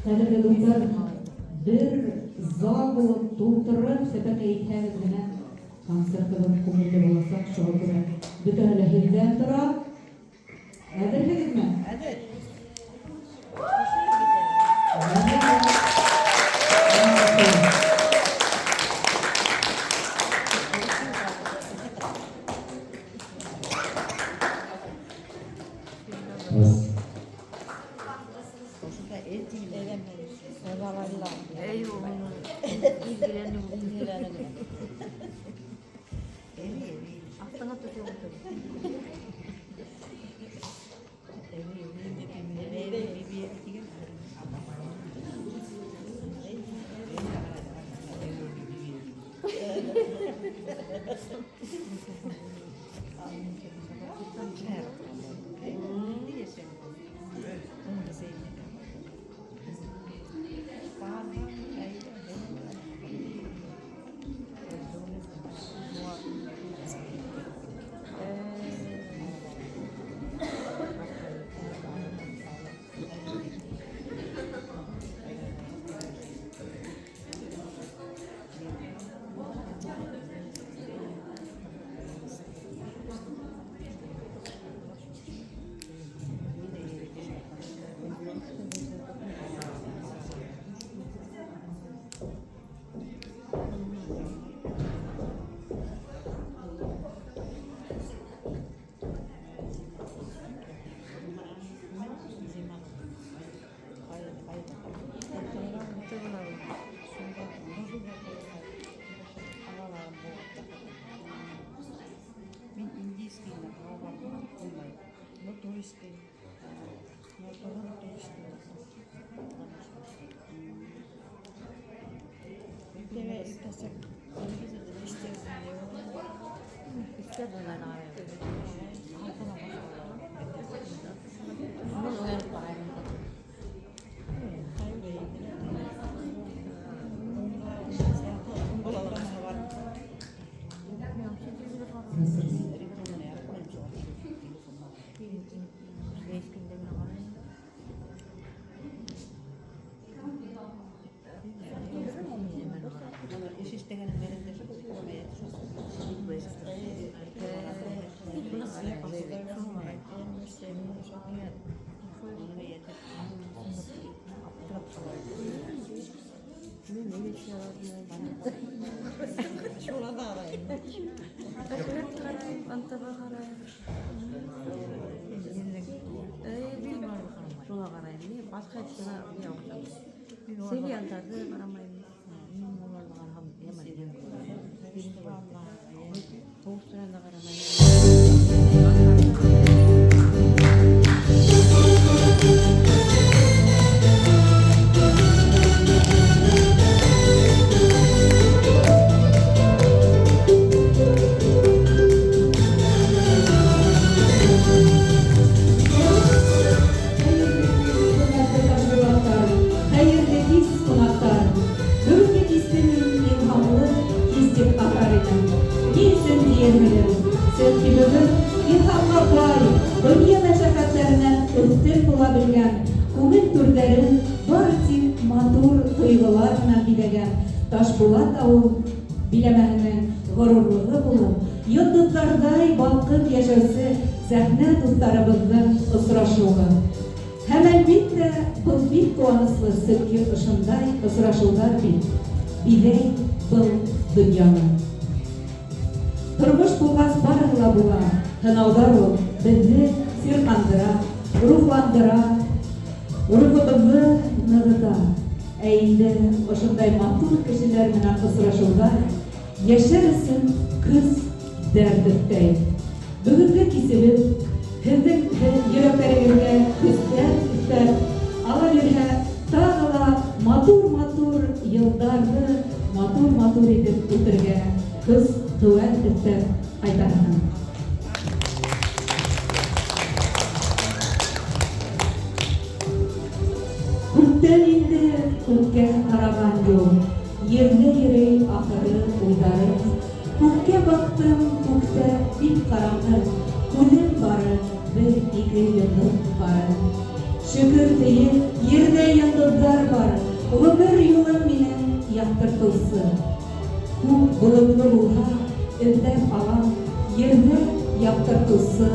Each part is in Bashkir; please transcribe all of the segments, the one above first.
Кадерле дуслар, бер зал булып тултырып сәпәкә итһәгез генә концертыбыз күңелле булачак. Шуңа күрә бөтәһе дә һездән тора. Әзерһегезме? Әзер. Хөрмәтле ташбулаттар, хәерле кич, кунаклар! Бүгенге кичне мин илһамлы кич дип атар идем. Ни өчен диерһегез? Чөнки бүген илһамга бай, дөнья мәшәкатьләреннән өстен була белгән, күңел түрдәрен бары тик матур тойгылар гына биләгән Ташбулат авыл биләмәһенең горурлыгы булып, йолдызлардай балкып яшәүче сәхнә дусларыбызның очрашуы. Һәм, әлбиттә, был бик куанычлы, чөнки ошындай очрашулар бит бизәй был дөньяны. Тормыш булгач барыһы ла була, һынаулар ул безне сиркандыра, рухландыра, рухыбызны ныгыта. Ә инде ошындай матур кешеләр менән очрашулар яшәр өчен көч, дәрт өстәй. Бүгенге кичебез. Һеҙҙең йөрәктәрегеҙгә көстәр өҫтәп, Алла бирһә, тағы ла матур-матур йылдарҙы матур-матур итеп үтергә көс-ҡеүәт өҫтәп ҡайтарһын. Күптән инде күккә ҡараған юл, Ерҙә йөрөй ахыры уйҙарым. Күккә баҡтым, күктә бик ҡараңғы, Күҙем бары бер-ике йондоҙ бары. Шөкөр тиеп, ерҙә йондоҙҙар бар, Ғүмер юлын минең яҡтыртыусы. Күк болотло булһа, эҙләп алам Ерҙә яҡтыртыусы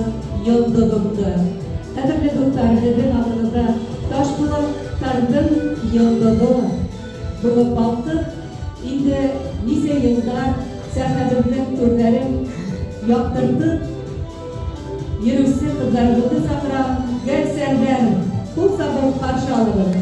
йондоҙомдо. Ҡәҙерле дуҫтар, һеҙҙең алдығыҙҙа Ташбулаттарҙың йондоҙо булып балҡып, инде нисә йылдар сәхнәбеҙҙең түрҙәрен яҡтыртып йөрөүсе ҡыҙҙарыбыҙҙы саҡырам, Гәлсәрҙән ҡул сабып ҡаршы алығыҙ.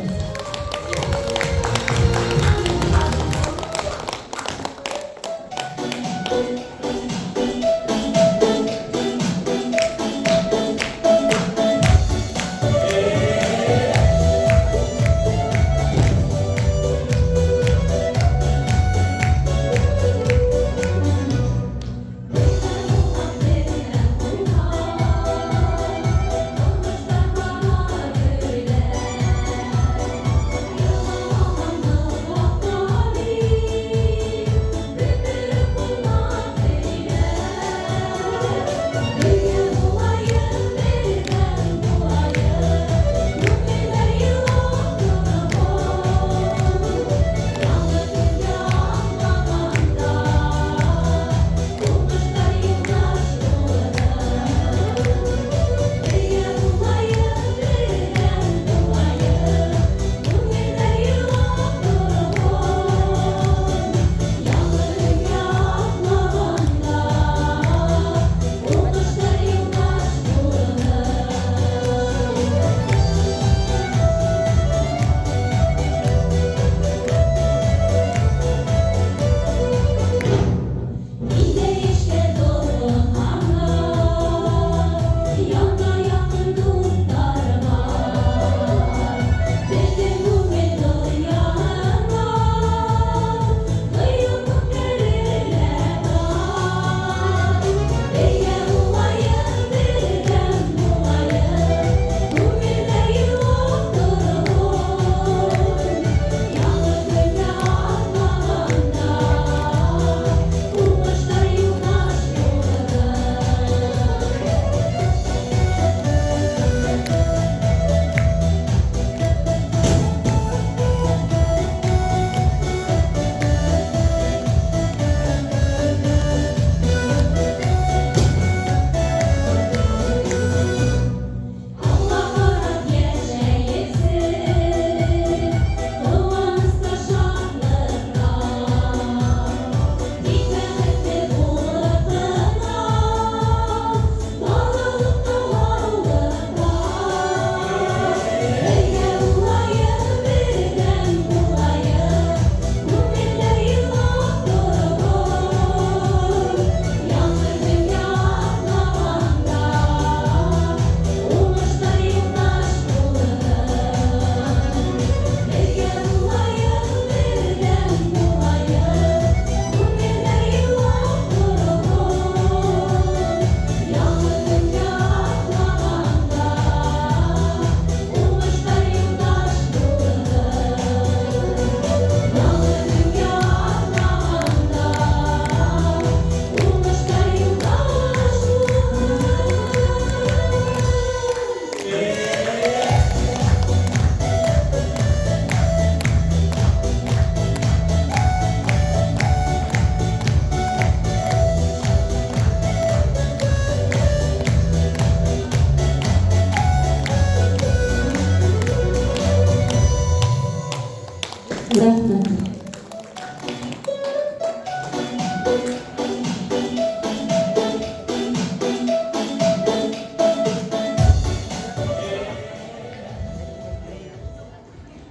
Рәхмәт.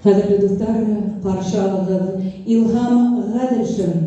Ҡәҙерле дуҫтар, ҡаршы алығыҙ Илһам Ғәҙелшин.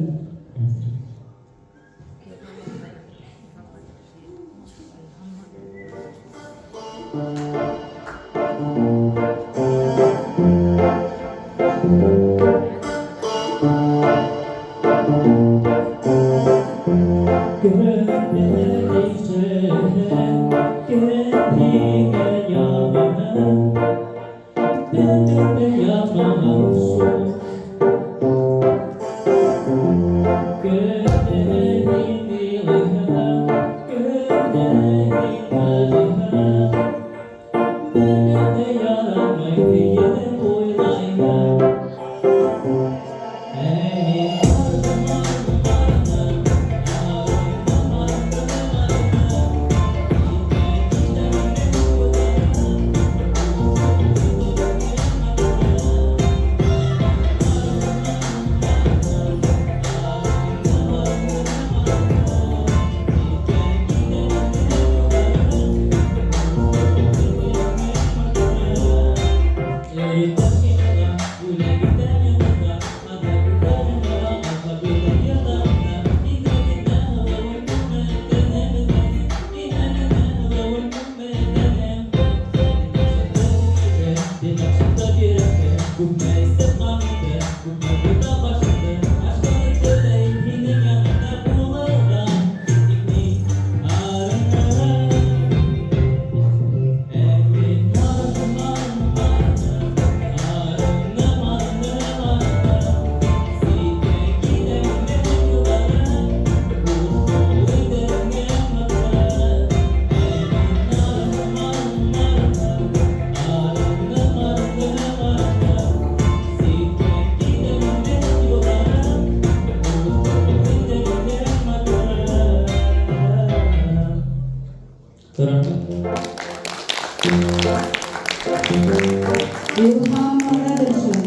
Илһам Гаделшин.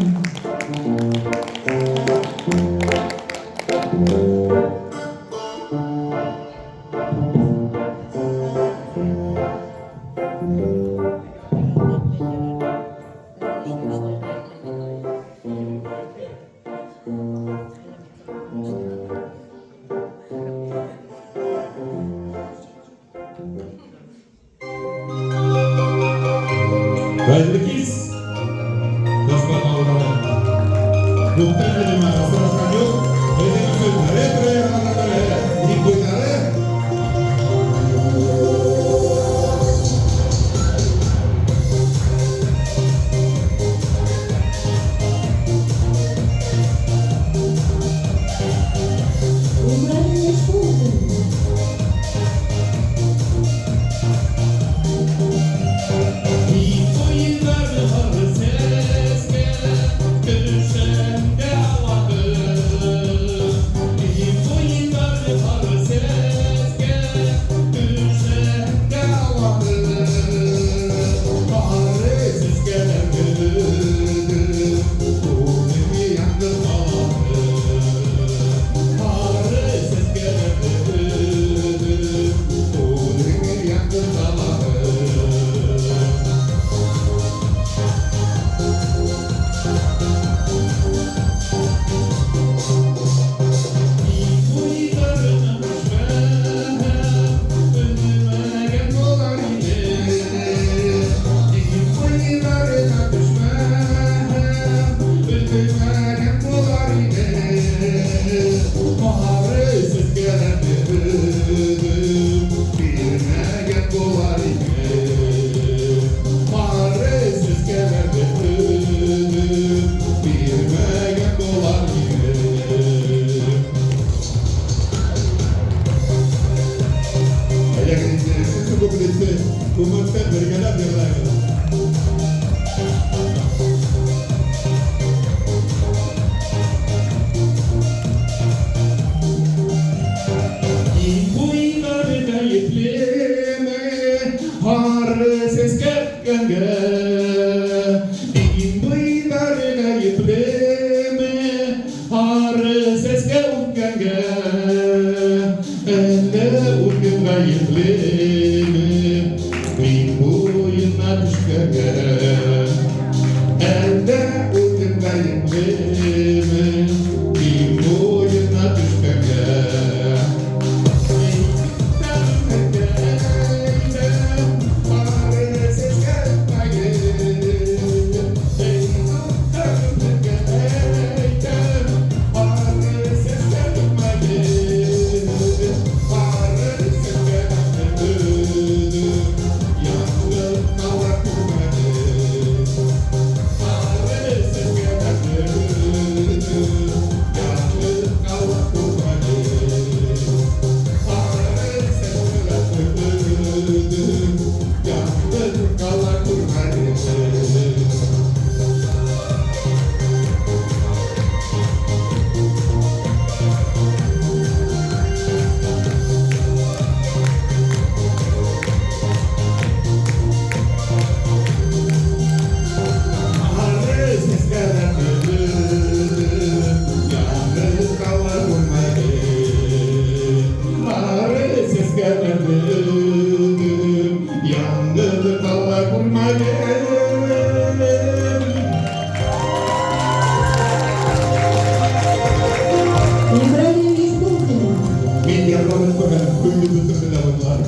Хәйерле кис, ташбаҡалылары. Күптән генә осрашҡан юҡ. Беҙҙең өсөн ретро яҡтарҙан береһе, иң буйҙары. Ибраһим Ишбулдин. Күмәктән бергәләп йырлайбыҙ. Мин йырлап күрмәнем, көлдө бөтөрҙө лә ҡуйҙылар.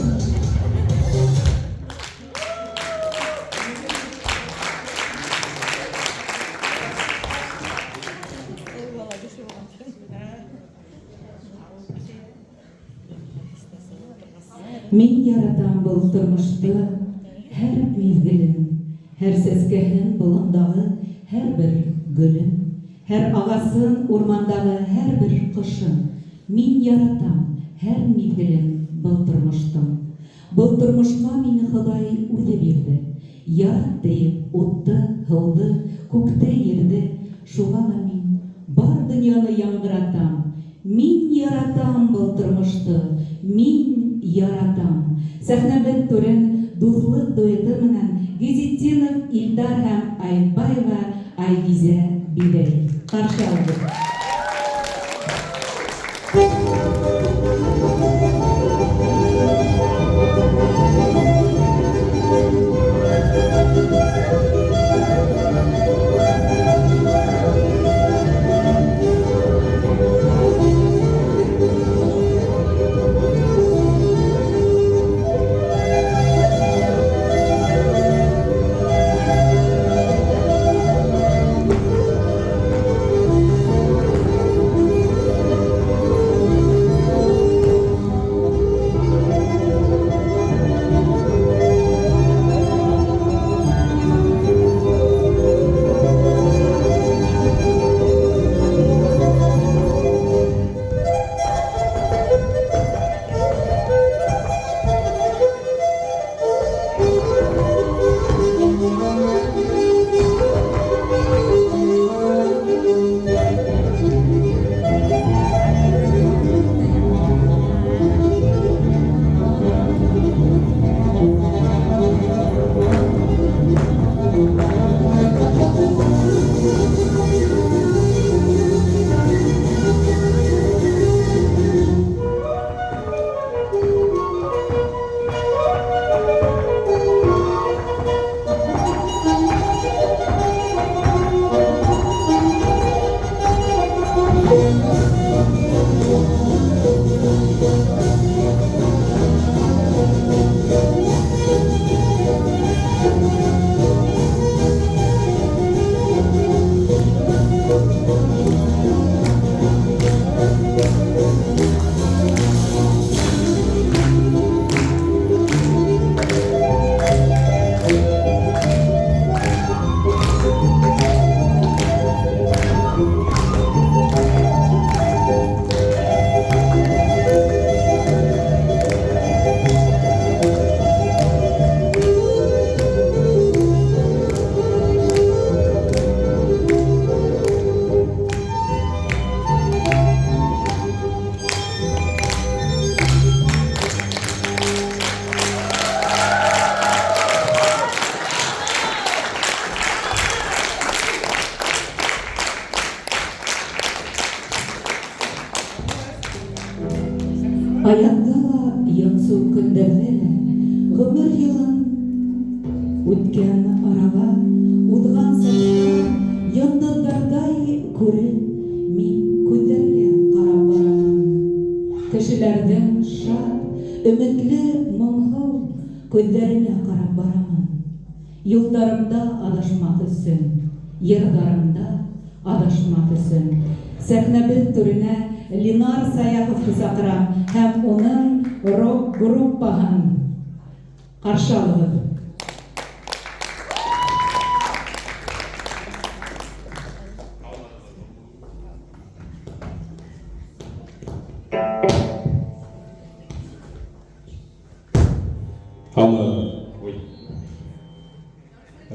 Мин яратам был тормошто һәр миҙгелен, һәр сәскәһен, болондағы һәр бер гөлөн, һәр ағасын, урмандағы һәр бер ҡошон. Мин яратам һәр миҙгелен был тормоштоң. Был тормошҡа мине Хоҙай үҙе бирҙе. Ярат тиеп утты, һыуҙы, күкте, ерҙе. Шуға ла мин бар донъяны яңғыратам. Мин яратам был тормошто, мин яратам. Сәхнәбеҙ түрен Дуҫлыҡ дуэты менән Гизетдинов Илдар һәм Айтбаева Айгизә биҙәй. Ҡаршы алығыҙ. Аяҙҙа ла, йонсоу көндәрҙә лә ғүмер юлын үткән арала, уҙған саҡта йондоҙҙарҙай күреп, мин күҙҙәргә ҡарап барамын. Кешеләрҙең шат, өмөтлө, моңһоу күҙҙәренә ҡарап барамын. Юлдарымда аҙашмаҫ өсөн, йырҙарымда аҙашмаҫ өсөн. Сәхнәбеҙ түренә Линар Саяховты саҡырам һәм уның рок-группаһын ҡаршы алығыҙ. Һаумы. Ой.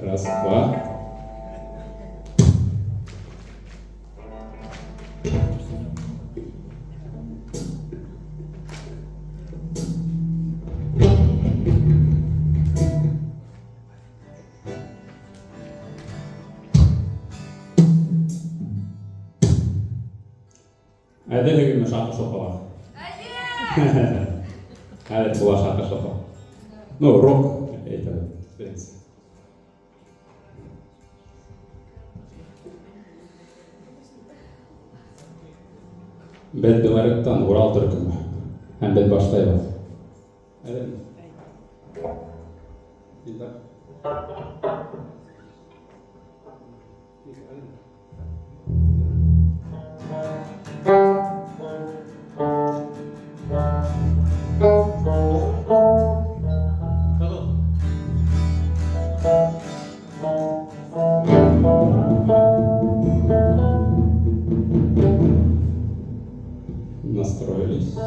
Раз, два. Әҙерһегеҙме шаҡы-шоҡоға? Әҙер була шаҡы-шоҡо. Ну, рок это, в принципе. Беҙ Белореттан, Урал төркөмө. Һәм беҙ башлайбыҙ. Әҙерме? Илдар. Настроились.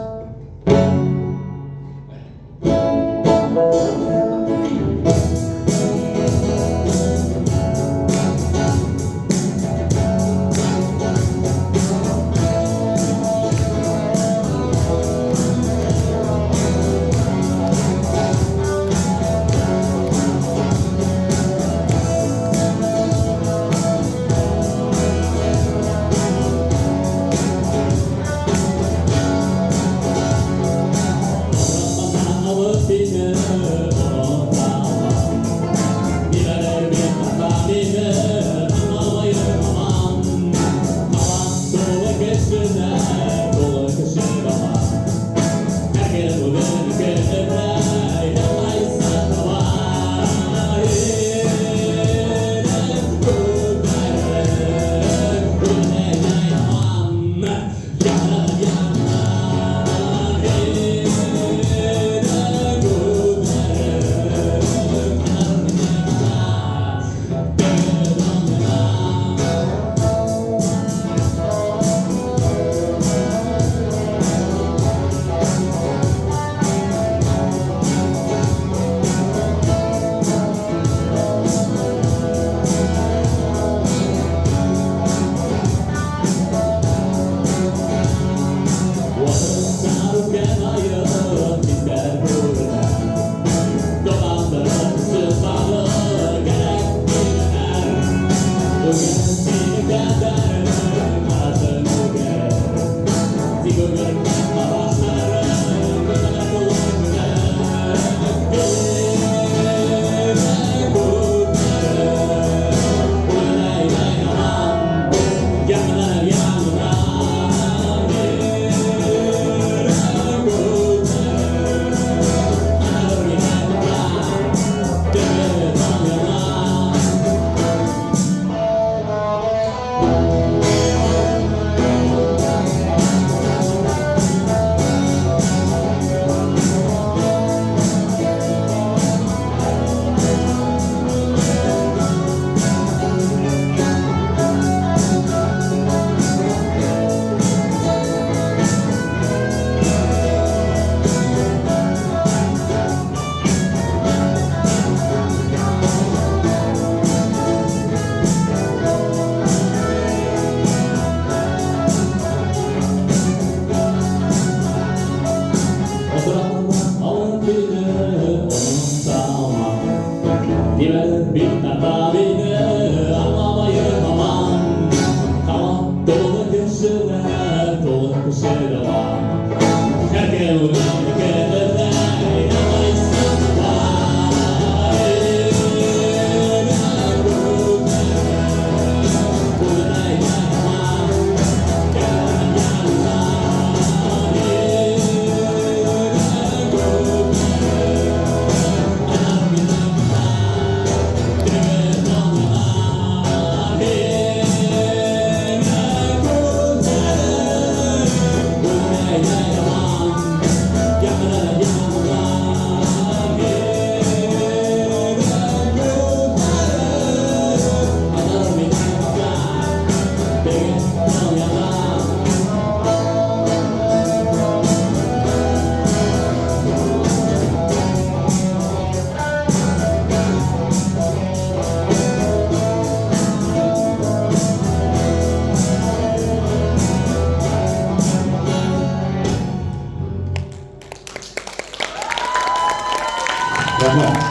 Рәхмәт.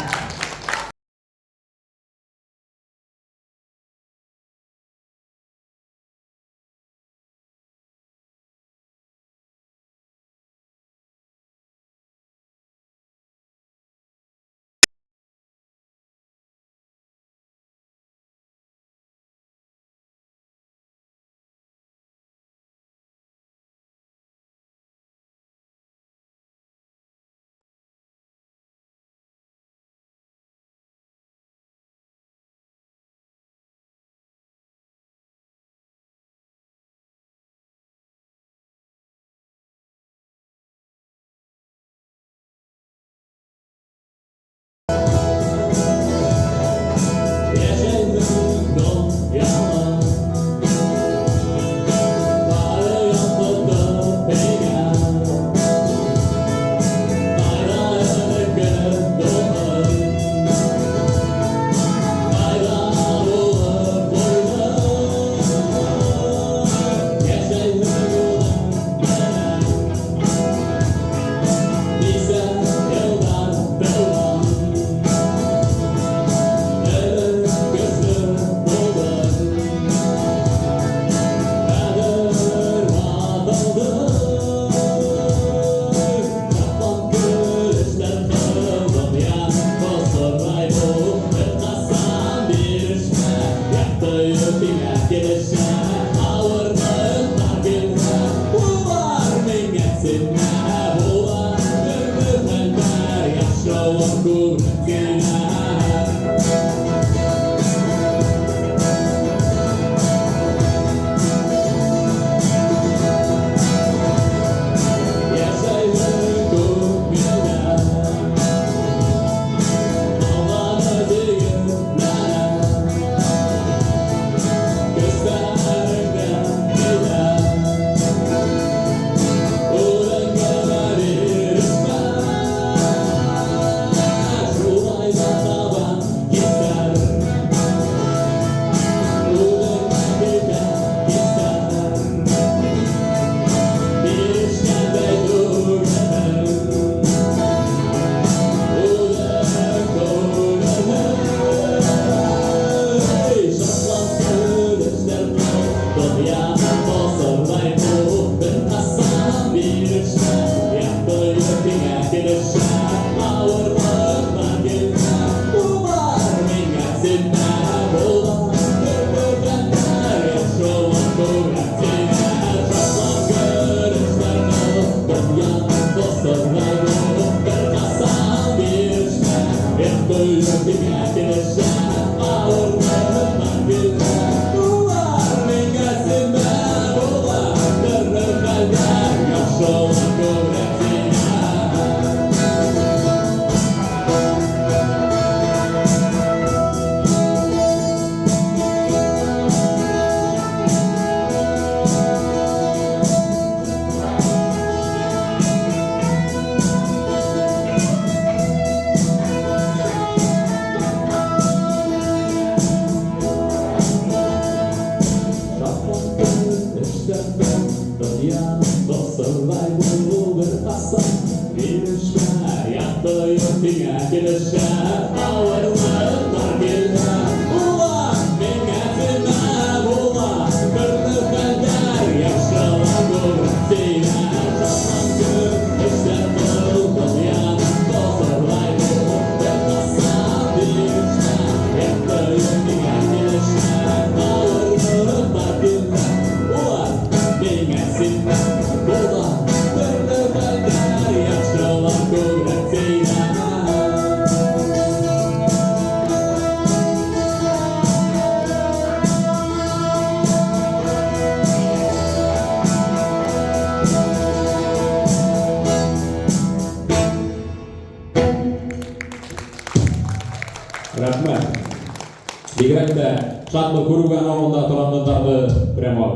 Бигерәк тә шатлыҡ күреүгә ауылда торанғандарҙы прямо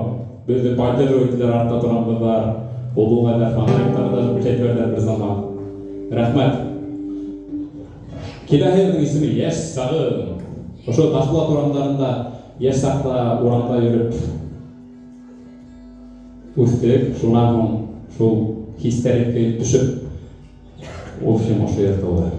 беҙҙе поддерживать итәләр, артта торанғандар, улуғайҙар, фонарик даже күрһәтәләр бер заман. Рәхмәт. Киләһе йырҙың исеме Йәш сағым. Ошо Ташбулат урамдарында йәш саҡта урамда йөрөп үҫтек, шунан һуң шул хистәр төшөп, в общем, ошо йыр тыуҙы.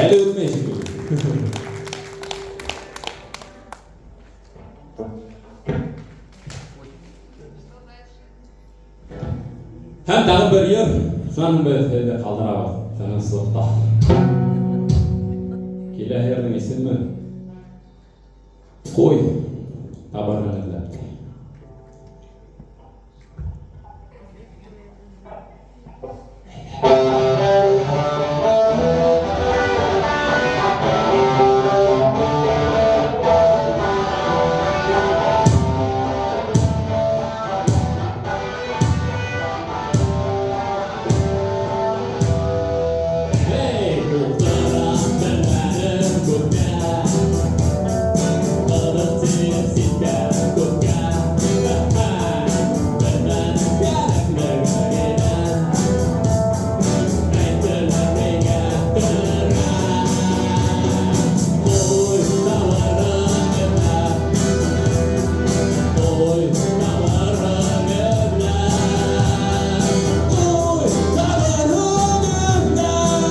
Әле үтмәй шикелле. Һәм тағы бер йыр, шунан һуң беҙ һеҙҙе ҡалдырабыҙ тыныслыҡта. Киләһе йырҙың исеме Ҡуй табырһың эҙләп. Эй, ултырам белмәнем күпкә, ҡыҙыҡ тиеп ситкә күпкә. Белмәнем кәрәклегеңде, әйттеләр миңә терәк. Ҡуй тауарың эҙләп, ҡуй тауарың эҙләп, ҡуй тауарың эҙләп,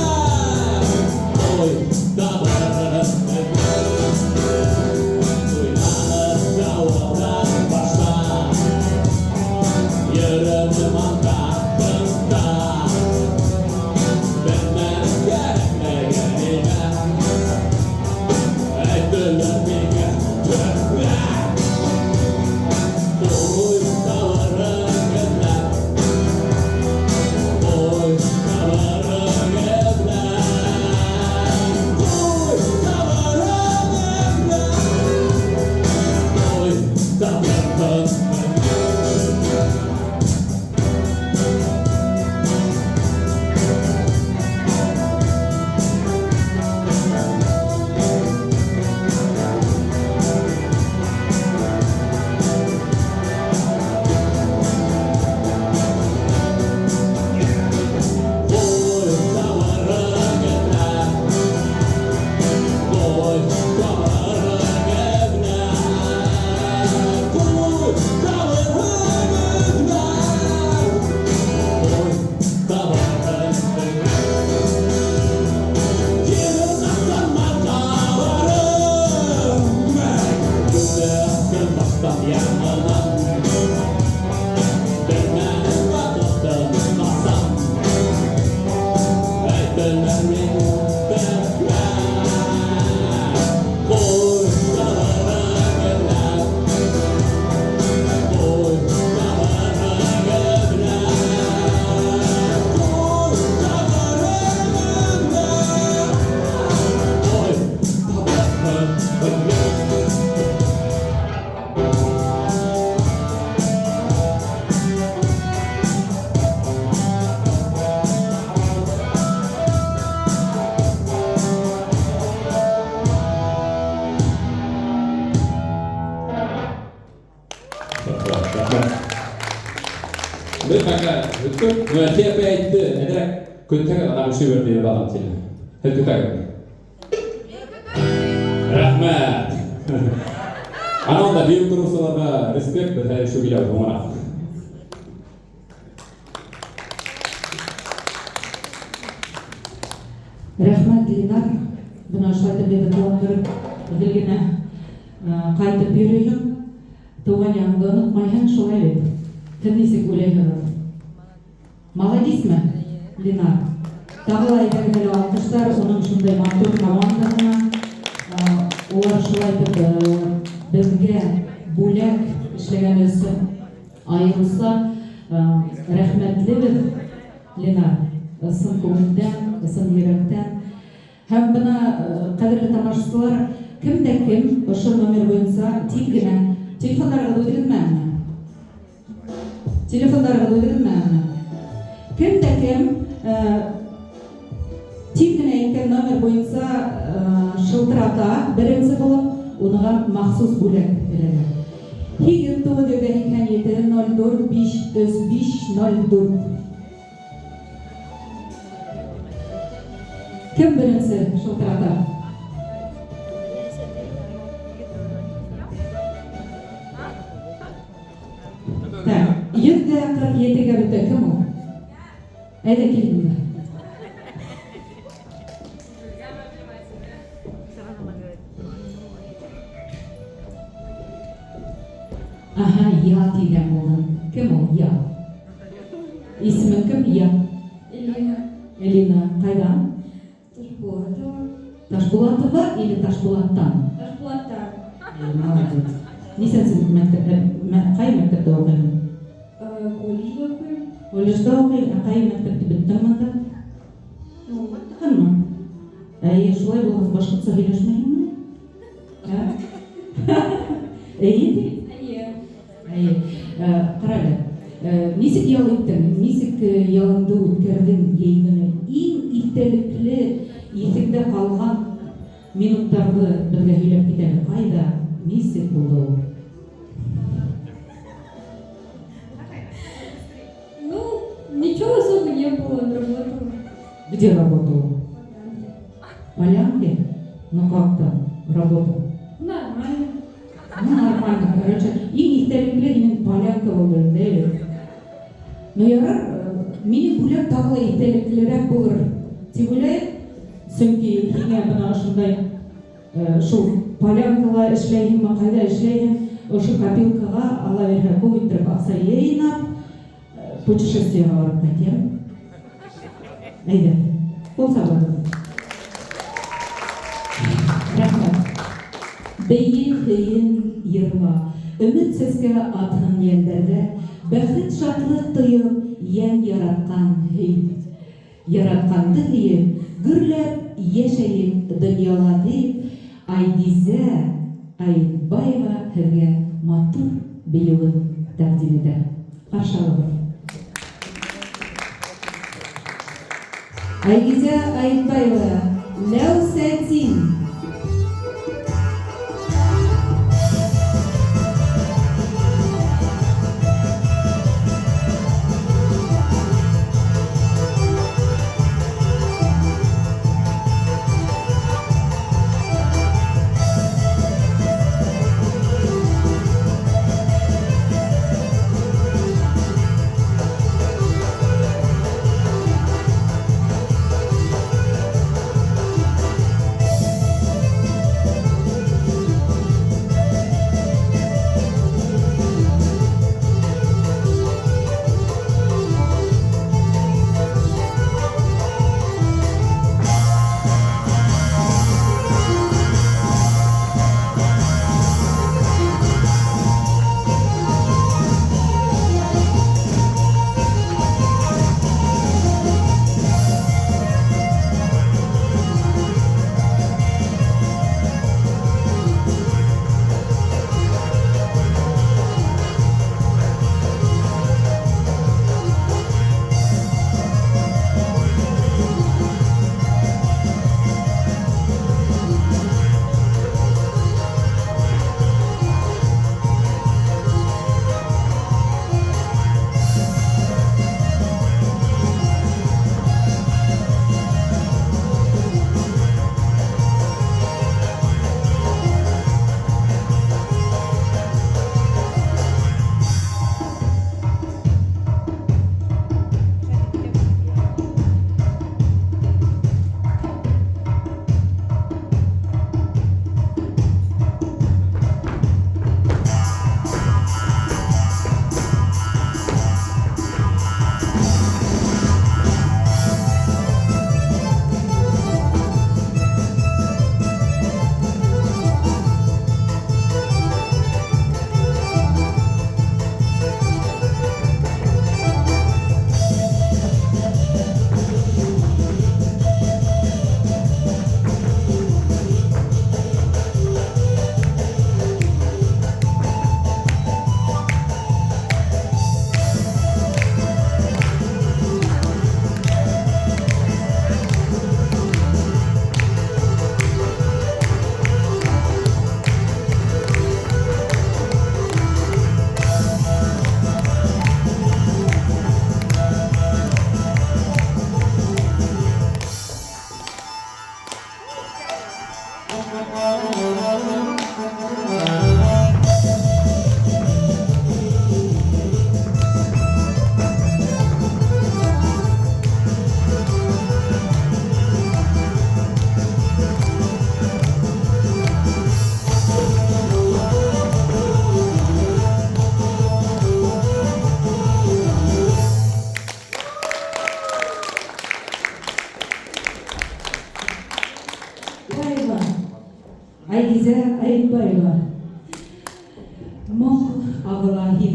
ҡуй тауарың эҙләп. Уйланып дауалдан башта, йөрөнөм анда-бында. Белмәнем кәрәклегеңде, әйттеләр миңә терәк. Ҡуй тауарың эҙләп, ҡуй тауарың эҙләп, ҡуй тауарың эҙләп, ҡуй тауарың эҙләп. Ҡуй тауарың эҙләп, ҡуй тауарың эҙләп, ҡуй тауарың эҙләп, ҡуй тауарың эҙләп. Ерен аҡтарма тауарың, күҙҙе астым баштан яңынан. Белмәнем ваҡытын ҡасан, әйттеләр миңә терәк. Ҡуй тауарың эҙләп, ҡуй тауарың эҙләп, ҡуй тауарың эҙләп, ҡуй тауарың эҙләп. Беҙ пока бөттөк. Ну, Әлфиә апай әйтте, әҙерәк көтһәгеҙ, адам өшөй бер тип адам килә. Һеҙ көтәгеҙме? Рәхмәт. Ана унда бейеү тороусыларға респект, беҙ хәҙер өшөү киләбеҙ һуңыраҡ. Рәхмәт, Ленар. Бына шулай итеп беҙҙе ҡыуандырып, гел генә ҡайтып йөрөйһөң. Тыуған яғыңды онотмайһың, шулай бит. Һеҙ нисек уйлайһығыҙ? Молодецме, Ленар? Тағы ла әйҙәгеҙ әле алҡыштар уның шундай матур командаһына. Улар шулай итеп беҙгә бүләк эшләгән өсөн айырыуса рәхмәтлебеҙ, Ленар. Ысын күңелдән, ысын йөрәктән. Һәм бына, ҡәҙерле тамашасылар, кем дә кем ошо номер буйынса тиҙ генә телефондарығыҙҙы үҙегеҙме әле? Телефондарығыҙҙы үҙегеҙме әле? Кем дә кем тиҙ генә әйткән номер буйынса шылтырата беренсе булып, уныға махсус бүләк бирәләр. Һигеҙ туғыҙ йөҙ һикһән ете ноль дүрт биш өс биш ноль дүрт. Кем беренсе шылтырата? Так, йөҙ ҙә ҡырҡ етегә бөтә. Кем ул? Әйҙә, кил бында. Бына я тигән булдың. Кем ул я? Исемең кем я? Элина. Элина. Ҡайҙан? Ташбулатова. Ташбулатова или Ташбулаттан? Ташбулаттан. Молодец. Нисәнсе мәктәп, ҡай мәктәптә уҡыйһың? Колледжда уҡыйым. Колледжда уҡыйһың, ә ҡай мәктәпте бөттөң бында? Ҡынмы? Әйе, шулай булғас башҡортса һөйләшмәйһеңме? Ә? Эйе ти? Эйе. Әйе. Ҡара әле. Нисек ял иттең? Нисек ялыңды үткәрҙең йәй көнө? Иң иҫтәлекле, иҫеңдә ҡалған минуттарҙы беҙгә һөйләп кит әле. Ҡайҙа? Нисек булды ул? Ну, ничего особо не было, работала. Где работала? В Полянке? Ну как там работа? Нормально. Ну, нормально, короче. Иң иҫтәлекле һинең полянка булды инде, әле. Ну, ярар, минең бүләк тағы ла иҫтәлеклерәк булыр тип уйлайым. Сөнки һиңә бына ошондай шул полянкала эшләйһеңме, ҡайҙа эшләйһең, ошо копилкаға ала бирһә күп иттереп аҡса йыйнап, путешествиеға барып ҡайтайым. Әйҙә, ҡул сабығыҙ. Рәхмәт. Бейе һөйөн йырла, өмөт сәскә атһын йәндәрҙә, бәхет шатлыҡ тойоп, йән яратҡан һөй. Яратҡанды һөйөп, гөрләп йәшәйек донъяла тип, Айгизә Айтбаева һеҙгә матур бейеүен тәҡдим итә. Ҡаршы алығыҙ. Айгизә Айтбаева, Ләүсәтин.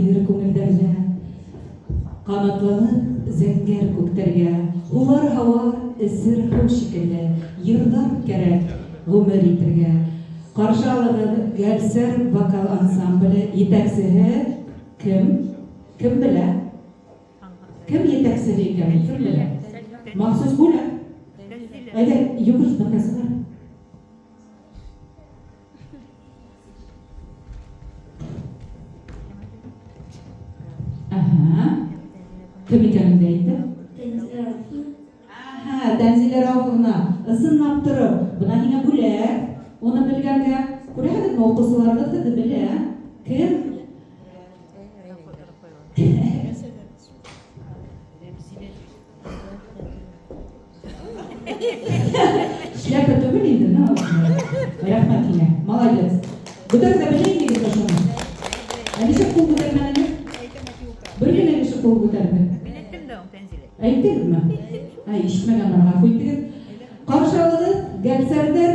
Керер күңелдәргә. Ҡанатланып зәңгәр күктәргә. Һулар һауа, эсер һыу шикелле. Йырҙар кәрәк ғүмер итергә. Ҡаршы алығыҙ Гәлсәр вокал ансамбле етәксеһе кем? Кем белә? Кем етәксеһе икән? Кем белә? Махсус бүләк. Әйҙә, йүгер, бында сығар. Аһа. Кем икәнен дә әйтте. Аһа, Тәнзилә Рауфовна, ысынлап тороп, бына һиңә бүләк. Уны белгәнгә, күрәһегеҙме, уҡыусыларығыҙ һеҙҙе белә. Кем? Шляпа түгел инде, но рәхмәт һиңә. Молодец. Бөтәгеҙ ҙә белә инегеҙ ошоно. Ә нисек ҡул күтәрмәнегеҙ? Бер генә кеше ҡул күтәрҙе. Мин әйттем дә, Тәнзилә. Әйттегеҙме? Әй, ишетмәгәнмен, ғәфү итегеҙ. Ҡаршы алығыҙ, гәлсәрҙәр.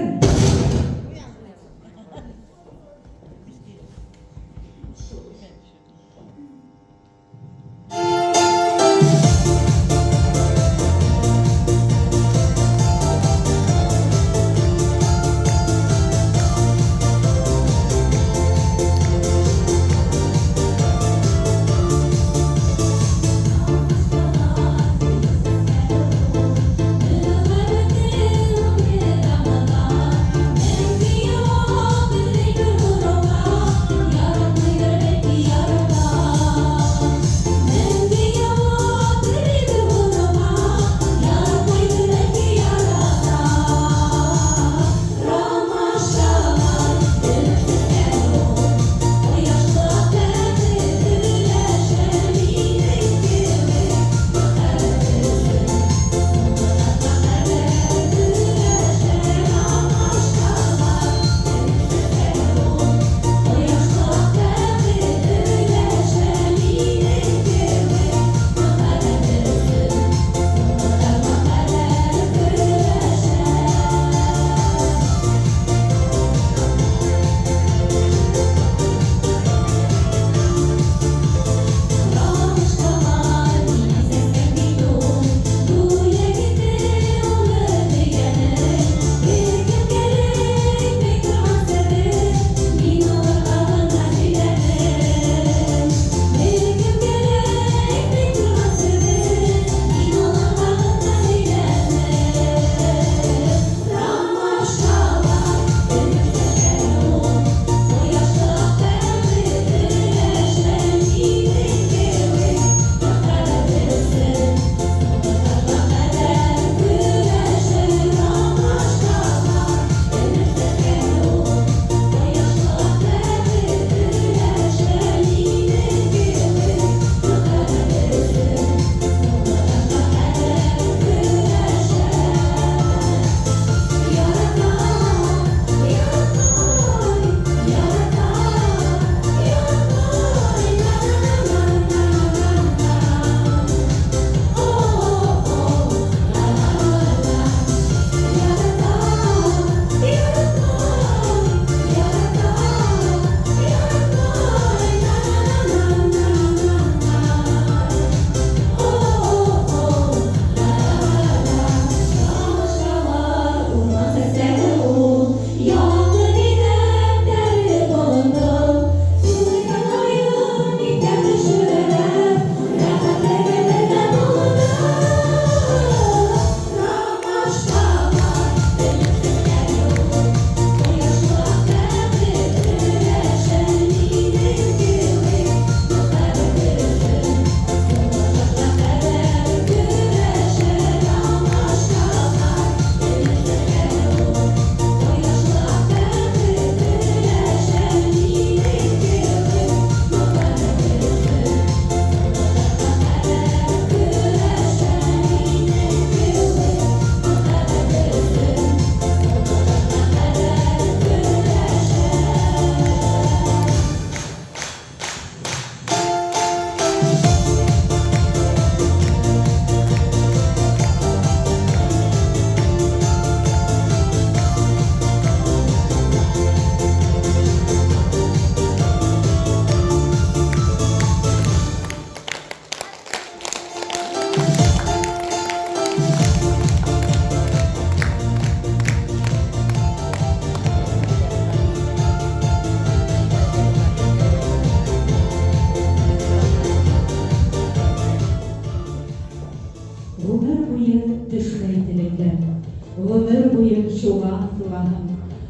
Ғүмер буйы шуға ынтылаһың.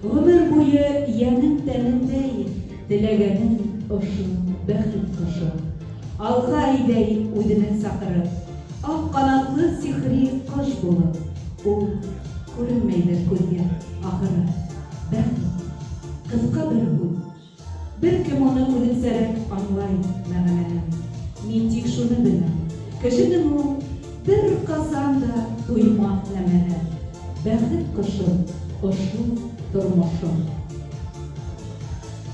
Ғүмер буйы йәнең тәнендәй теләгәнең ошо бәхет ҡошо. Алға әйҙәй үҙенә саҡырып, Аҡ ҡанатлы сихри ҡош булып, Ул күренмәйҙер күҙгә, ахыры. Бәхет, ҡыҫҡа бер һүҙ. Бер кем уны үҙенсәрәк аңлай мәғәнәһен. Мин тик шуны беләм, кешенең ул бер ҡасан да туймаҫ нәмәһе. Бәхет ҡошо ошо тормошом.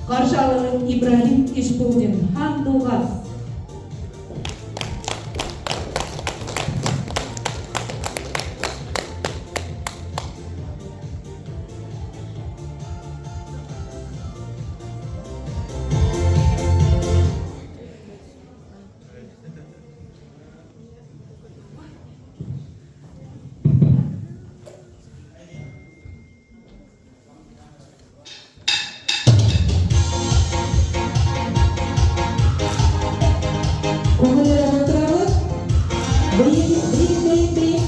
Ҡаршы алығыҙ Ибраһим Ишбулдин, Һандуғас. Күңеллерәк ултырабыҙ. Бейек, бейек, бейек, бейек.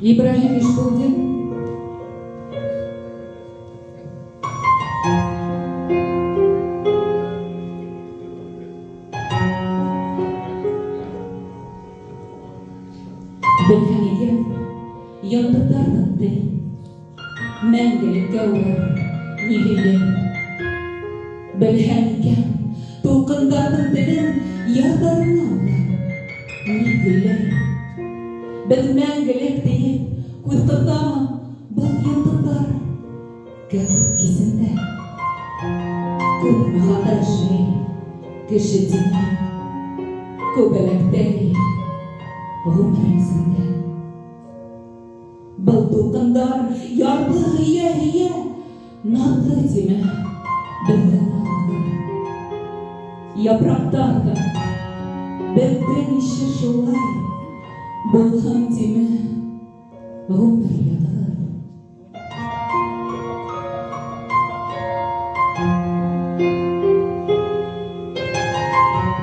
Ибраһим Ишбулдин. Белһәң икән, йондоҙҙарҙың телен, Мәңгелеккә улар ни һөйләй. Белһәң икән, тулҡындарҙың телен, Ярҙарына улар ни һөйләй. Беҙ мәңгелек тиеп, күҙ ҡыҫамы был йондоҙҙар кәкүк кисендә. Күпме хата эшләй кеше тимәй, Күбәләктәй Ғүмер эсендә. Был тулҡындар ярҙы һөйә-һөйә, Наҙлы тимә, беҙҙе наҙлы. Япраҡтар ҙа беҙҙең ише шулай булһын тимә, ғүмер яҙғы.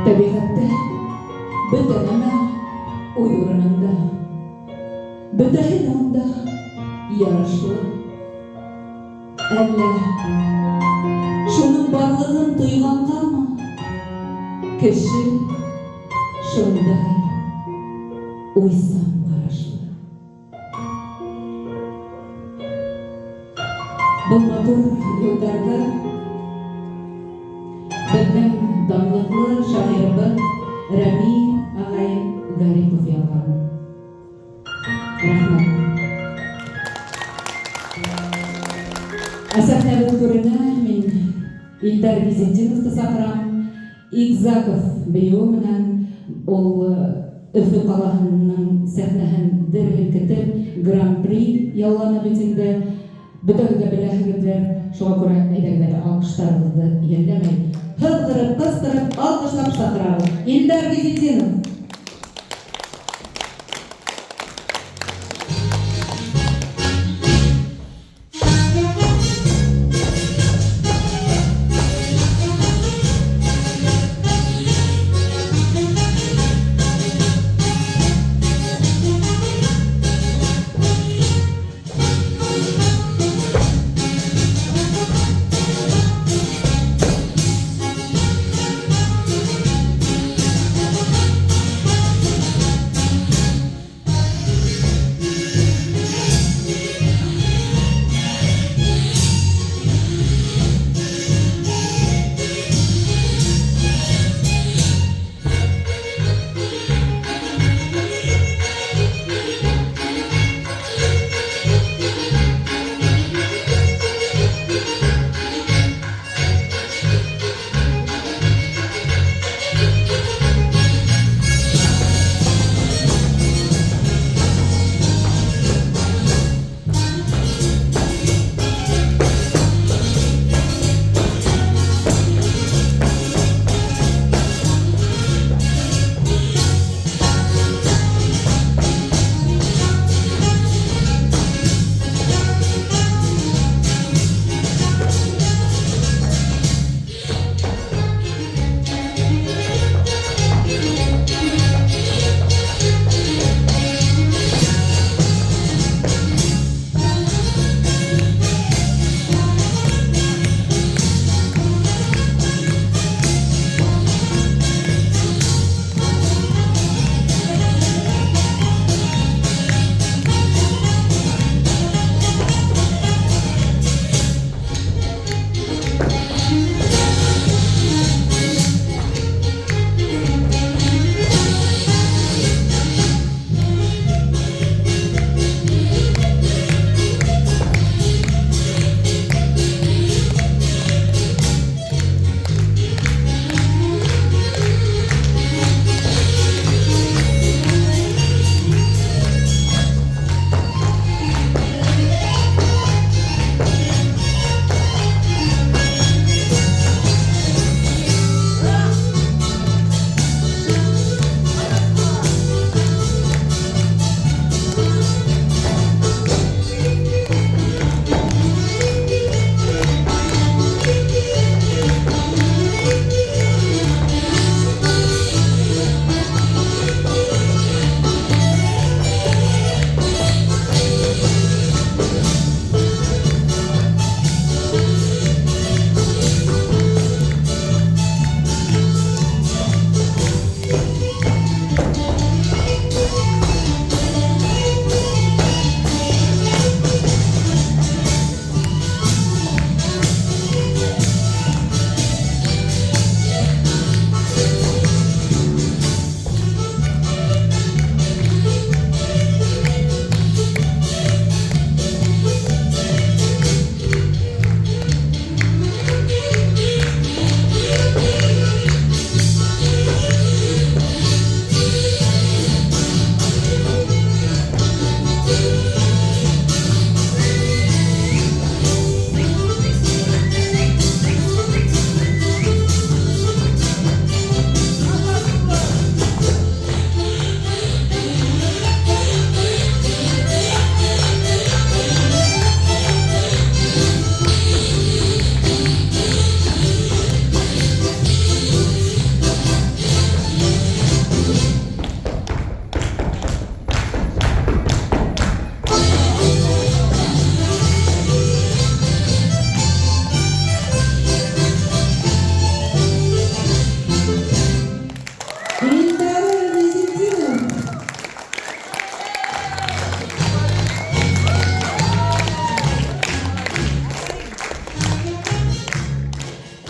Тәбиғәттә бөтә нәмә үҙ урынында, бөтәһе лә унда ярашлы. Әллә шуның барлығын тойғанғамы, кеше шундай уйсан ҡарашлы. Был матур юлдарҙы беҙҙең данлыҡлы шағирыбыҙ Рәми ағай Ғарипов яҙған. Рәхмәт. Ә сәхнәбеҙ түренә мин Илдар Гизетдиновты саҡырам. Игзаков бейеүе менән ул Өфө ҡалаһының сәхнәһен дер һелкетеп гран-при яуланы бит инде. Бөтәгеҙ ҙә беләһегеҙҙер. Шуға күрә әйҙәгеҙ әле алҡыштарығыҙҙы йәлләмәй, һыҙғырып, ҡысҡырып, алҡышлап саҡырабыҙ. Илдар Гизетдинов.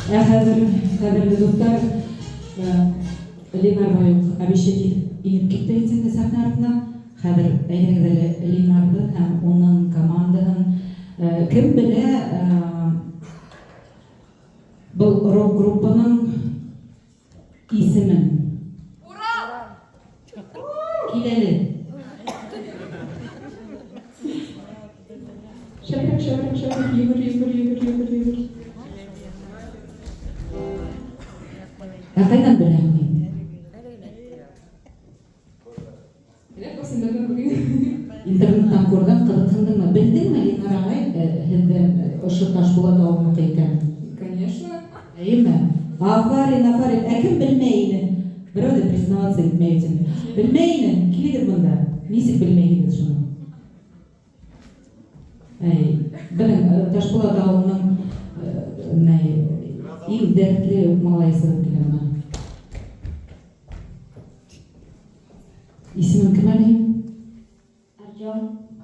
Ә хәҙер, ҡәҙерле дуҫтар, Ленар юҡ, обещать инеп китте инде сәхнә артына. Хәҙер әйҙәгеҙ әле Ленарҙы һәм уның командаһын. Кем белә, был рок-группаның исемен? Урал! Кил әле. Шәбрәк, шәбрәк, шәбрәк, йүгер, йүгер, йүгер, йүгер, йүгер. Ә ҡайҙан беләһең һин? Беләм, просто интернет күргән. Интернеттан күрҙең, ҡыҙыҡһындыңмы? Белдеңме, Ленар ағай, һеҙҙең ошо Ташбулат ауылыныҡы икәнен? Конечно. Әйеме? Афарин, афарин. Ә кем белмәй ине? Берәү ҙә признаваться итмәй үҙен. Белмәй ине. Килегеҙ бында. Нисек белмәйһегеҙ шуны? Әй, беҙҙең Ташбулат ауылының иң дәртле малайы сығып килә бына. Исемең кем әле һин? Артем.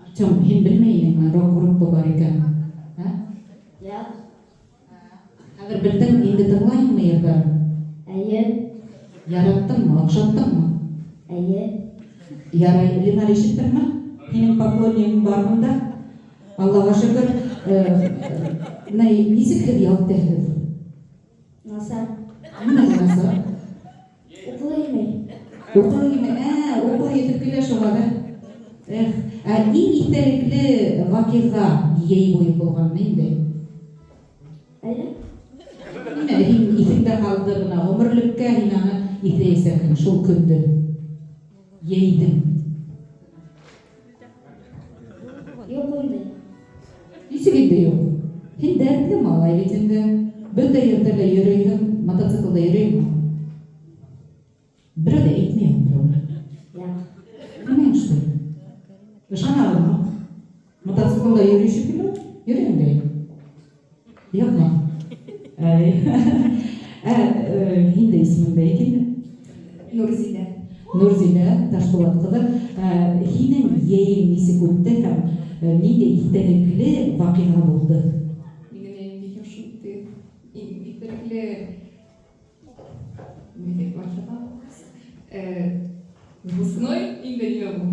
Артем, һин белмәй инеңме рок-группа бар икән? Ә? Юҡ. Хәҙер белдең, инде тыңлайһыңмы йырҙарын? Эйе. Яраттыңмы, оҡшаттыңмы? Эйе. Ярай, Ленар, ишеттеңме? Һинең поклоннигың бар бында. Аллаға шөкөр. Нисек һеҙ ял итәһегеҙ? Насар. Нимә насар? Уҡыу килмәй. Уҡыу килмәй. Уҡыу етеп килә шуға да. Эх, ә иң иҫтәлекле ваҡиға йәй буйы булған ниндәй? Әллә? Нимә, һин иҫеңдә ҡалды бына, ғүмерлеккә һин аны иҫләйәсәкһең шул көндө. Йәйҙең. Юҡ ундай. Нисек инде юҡ? Һин дәртле малай бит инде. Бөтә ерҙә лә йөрөйһөң, мотоциклда йөрөйһөңме? Берәү ҙә әйтмәй ул берәүгә. Юҡ. Нимә что ли? Ышанабыҙмы? Мотоциклда йөрөй шикелле? Йөрөйһөң дә инде. Юҡмы? Әй. Һин дә исемеңде әйт инде. Нурзилә. Нурзилә Ташбулат ҡыҙы. Һинең йәйең нисек үтте һәм ниндәй иҫтәлекле ваҡиға булды? Минең йәйем бик яҡшы үтте. Иң иҫтәлекле ваҡиға. Выпускной инде нимә был?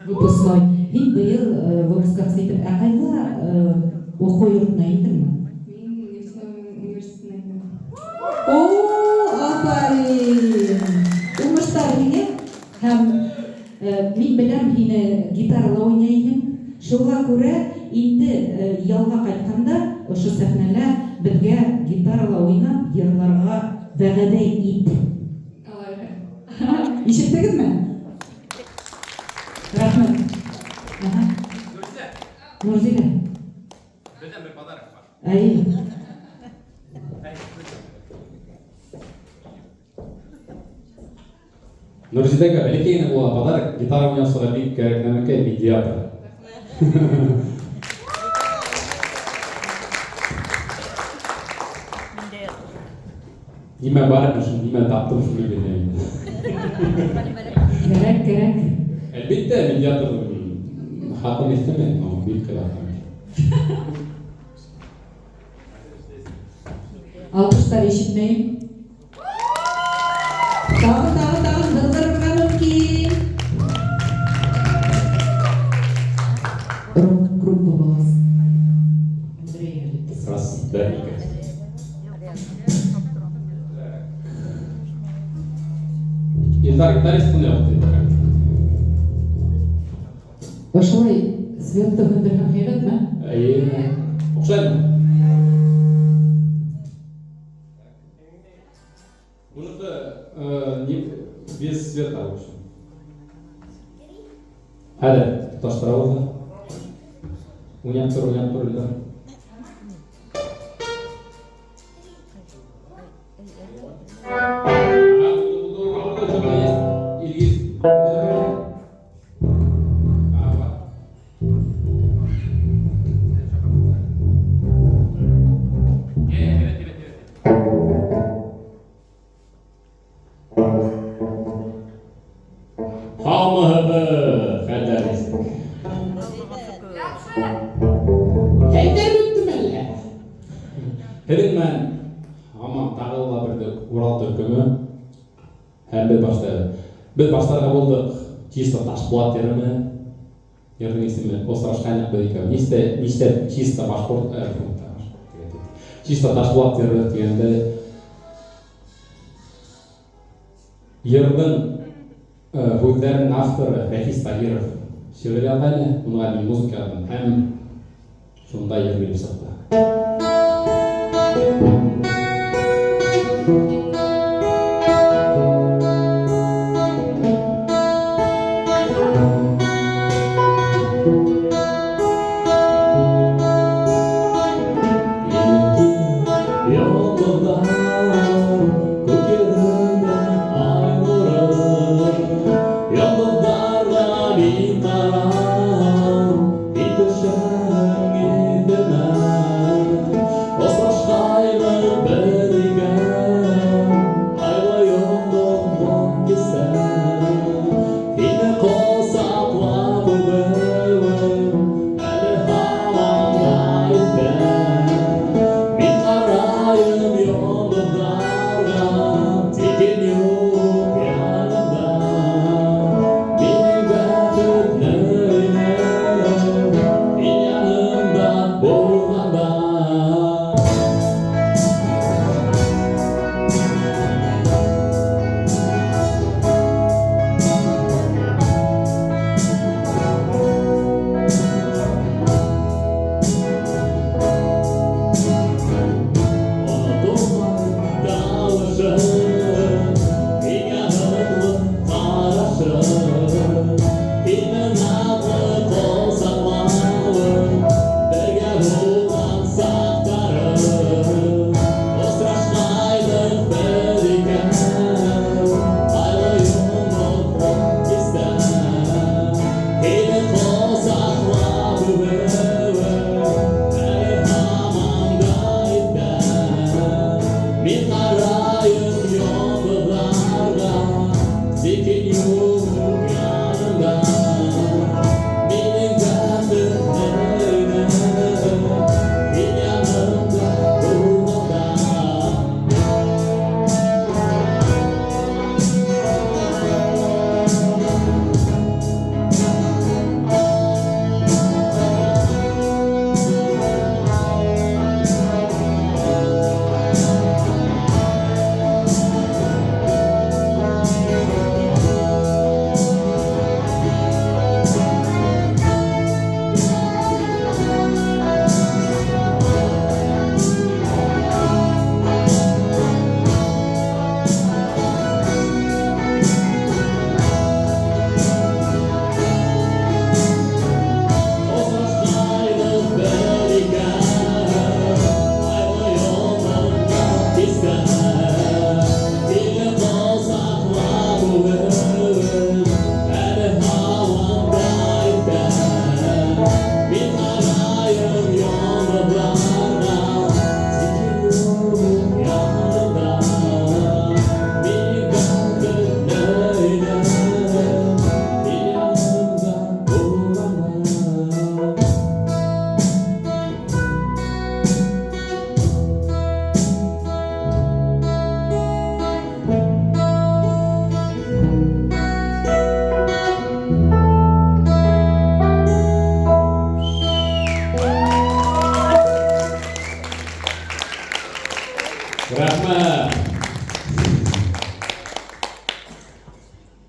Выпускной. Һин быйыл выпускаться итеп, ә ҡайҙа уҡыу йортона индеңме? Мин нефтяной университетына индем. О, афарин! Уңыштар һиңә. Һәм мин беләм, һине гитарала уйнайһың. Шуға күрә инде ялға ҡайтҡанда ошо сәхнәлә беҙгә гитарала уйнап йырларға вәғәҙә ит. Алай. Ишеттегеҙме? Рәхмәт. Аһа. Нурзилә. Беҙҙән бер подарок бар. Әй. Нурзиләгә бәләкәй генә була подарок. Гитара уйнаусыға бик кәрәк нәмәкәй, медиатор. Нимә бар ине, шул нимә таптым, шуны бирәм инде. Кәрәк, кәрәк. Әлбиттә, медиатор хаҡын иҫтәмәй, но бик ҡыйын. Алҡыштар ишетмәйем. Тағы, тағы, тағы һыҙғырырға мөмкин. Рок-группа булғас. Андрей әле. Раз, да, ике. Илдар гитарист ҡына юҡ тип. Ошолай светты һүндерһәң һәйбәтме? Эйе. Оҡшаймы? Быныҡы, не, без света, в общем. Хәҙер тоташтырабыҙ ҙа. Уйнап тор, уйнап тор, Илдар. Һеҙҙең менән Һаман тағы ла бер Урал төркөмө. Һәм беҙ башлайбыҙ. Беҙ башларға булдыҡ чисто Ташбулат йыры менән. Йырҙың исеме Осрашҡайныҡ беҙ икәү. Нишләп чисто башҡорт, чисто Ташбулат йыры тигәндә йырҙың һүҙҙәренең авторы Рәфис Тагиров шиғыр яҙғайны, уға мин музыка яҙҙым һәм шунда йыр килеп сыҡты.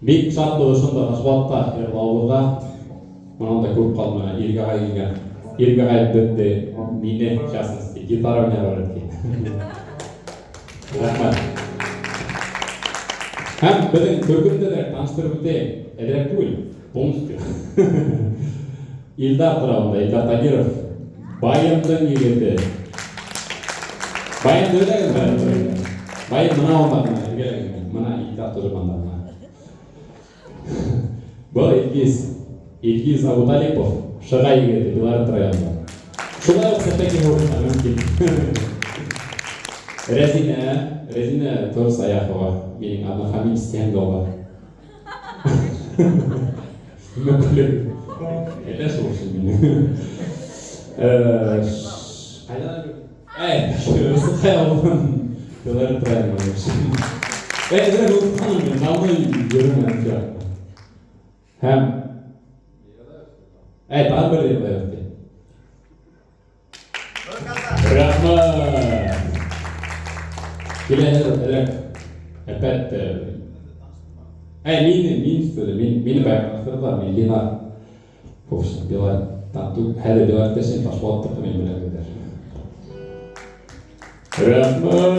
Бик шатлы ошонда Ташбулатта йырлауыбыҙға. Мынан да күп ҡалмай Ирек ағай килгән. Ирек ағай беҙҙе, мине, в частности, гитара уйнарға өйрәткән. Рәхмәт. Һәм беҙҙең төркөмдө лә таныштырып үтәйем. Әҙерәк түгел, полностью. Илдар тора унда, Илдар Тагиров. Байымдың егете. Байымды беләгеҙме? Байым мына унда, мына эргәләгеҙ. Мына Илдар тоже бында. Был Илгиз, Илгиз Абуталипов, Шығай егете, Белорет районында. Шулай уҡ сәпәкә һуғышына мөмкин. Рәзинә, Рәзинә тоже Саяхова, минең однофамилец тигән. Нимә көләһең? Әйтә шул шул мине. Ҡайҙан? Эй, Ысыҡай ауылынан Беларит правильно вообще. Әҙерәк онотҡанмын мин, давно йөрөмәнем всё. Һәм Әй, тағы бер йырлайбыҙ ти. Рәхмәт. Киләһе әҙерәк әпәт. Әй, мине, мин что ли, мин, мине баяғы мин Ленар. В общем, Беларит. Хәҙер Беларит эшен Ташбулаттыҡы мин беләм. Рәхмәт.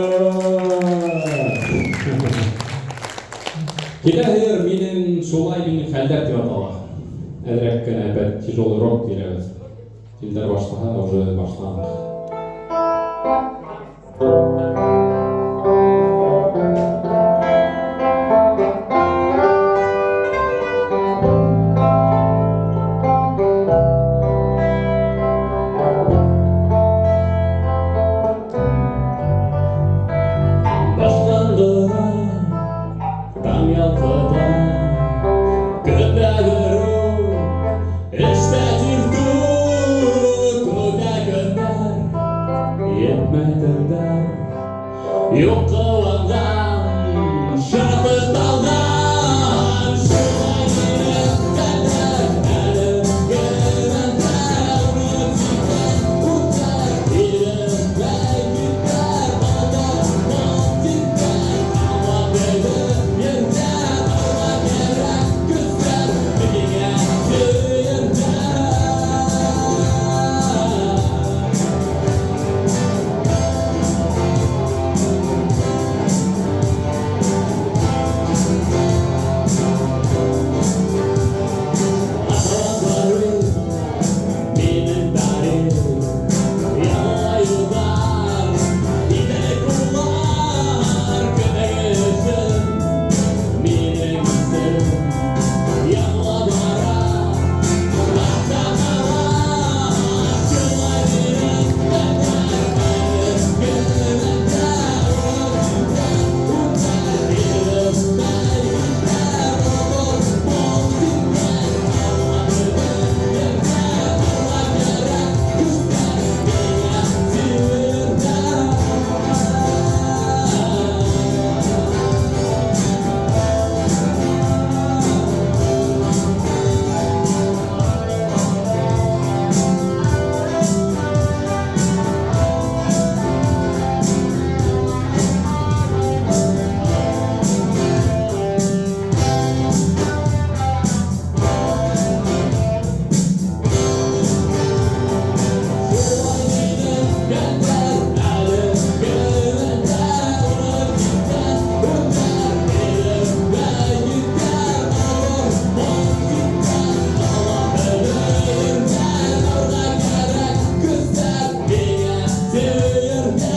Киләһе йыр минең шулай минең хәлдәр тип атала. Әҙерәк кенә әпәт тяжелый рок киләбеҙ. Илдар башлаһа, уже башланыҡ. Башландыра таң ялҡыта, көтә берүк, эштә тир түк, үтә көндәр, етмәй төндәр, юҡ ҡыуанған, шатлыҡ талған, шулай минең хәлдәр, әле генә unut киткән уттар, иренмәй киттәр, балдар, мантиктар, аңлап белеп ерҙәр, алға кәрәк көстәр, миңә төйөрҙәр. Минең тарих, яңы юлдар, итәк улар, көндәге эшем, минең исем, яңы бара, артта ҡала, шулай минең хәлдәр, әле генә unut киткән уттар, иренмәй киттәр, матур мультиктар, аңлап белеп ерҙәр, алға кәрәк көстәр, миңә тиерҙәр. Шулай минең хәлдәр, әле генә unut киткән уттар, иренмәй киттәр, матур мультиктар, аңлап белеп ерҙәр, алға кәрәк көстәр, миңә тиерҙәр.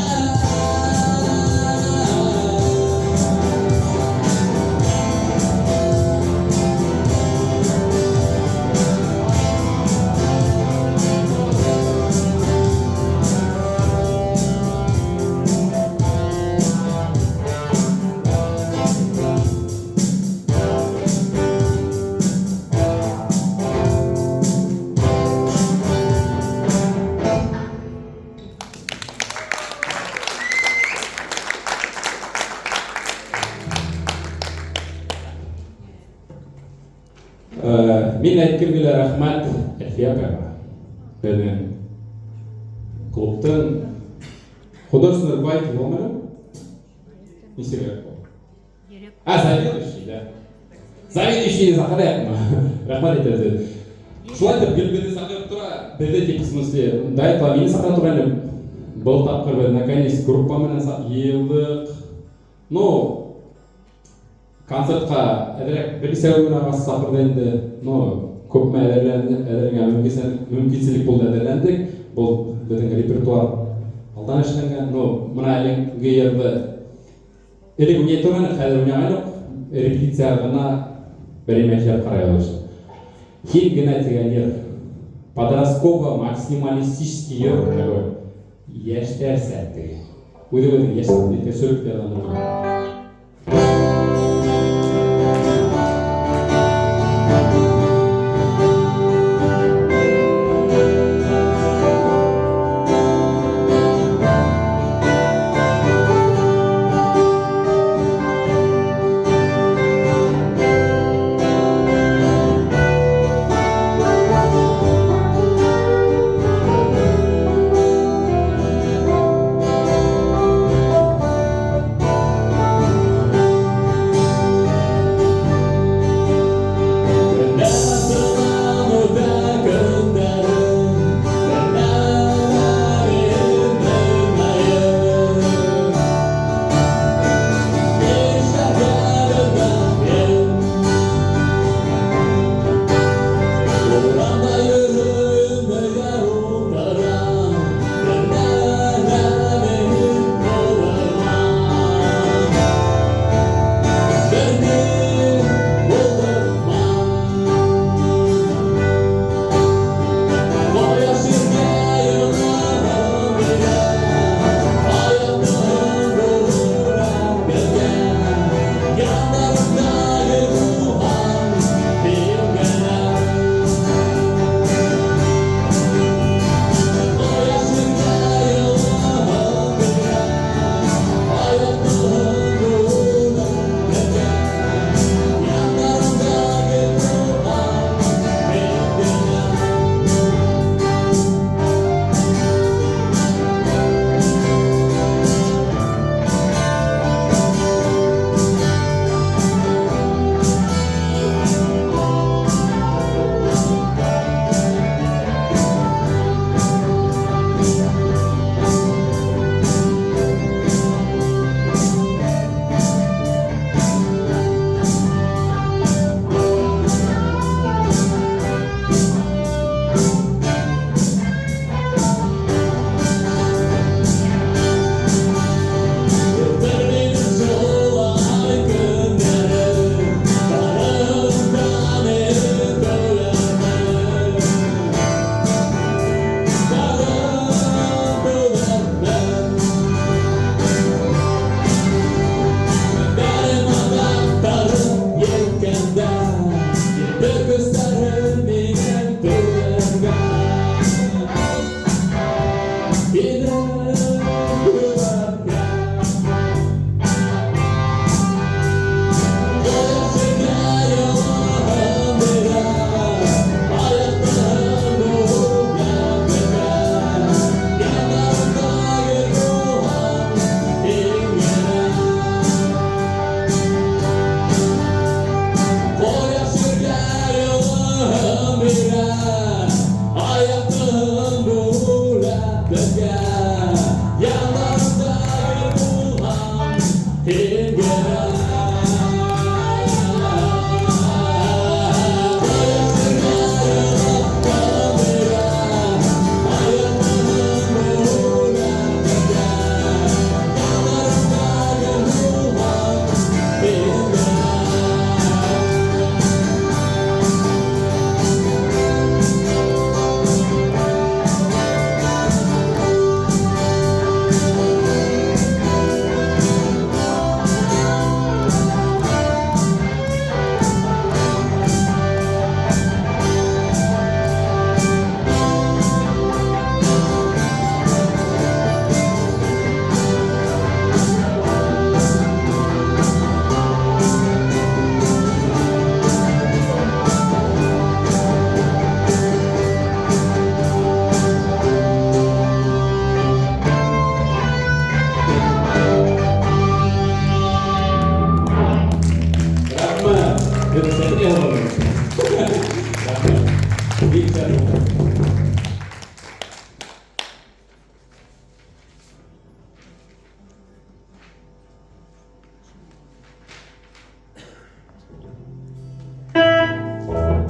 Мин әйткем килә рәхмәт Әлфиә апайға. Беҙҙең клубтың художественный руководитель булманы? Нисек ул? А, заведующий, да. Заведующий саҡырайыҡмы? Рәхмәт әйтәбеҙ. Шулай итеп, гел беҙҙе саҡырып тора, беҙҙе тип, в смысле, до этого мине саҡыра торғайны. Был тапҡыр беҙ наконец группа менән йыйылдыҡ. Ну, концертҡа әҙерәк бер нисә көн ағас саҡырҙы инде. Ну, күпме әҙерләнгән мөмкинселек булды, әҙерләндек. Был беҙҙең репертуар алдан эшләнгән. Ну, бына әлеге йырҙы элек уйнай торғайныҡ, хәҙер уйнаған юҡ. Репетиция ғына бер нимә эшләп ҡарай алыш. Һин генә тигән йыр. Подростково максималистический йыр такой. Йәштәрсә теге. Үҙебеҙҙең йәшлекте төшөрөп тә яҙған.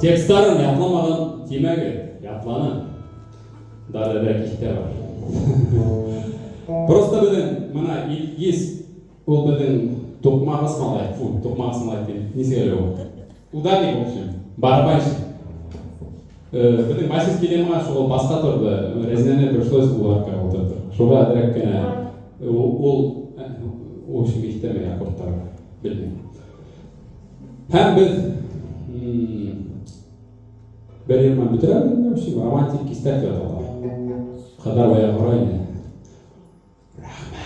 Тексттарын ятламаған тимәгеҙ, ятланы. Даже әҙерәк иҫтә бар. Просто беҙҙең мына Илгиз ул беҙҙең туҡмағыс малай, фу, туҡмағыс малай тип, нисек әле ул? Ударник, в общем, барабанщик. Беҙҙең басист килә шул басҡа торҙо, Рәзинәне пришлось ударка ултыртыр. Шуға әҙерәк кенә ул, в общем, иҫтәмәй аккордтар, белмәйем. Һәм беҙ бер йыр менән бөтөрәбеҙ инде, в общем, романтик кистәр тип атала. Ҡыҙҙар баяғы һорай ине. Рәхмәт.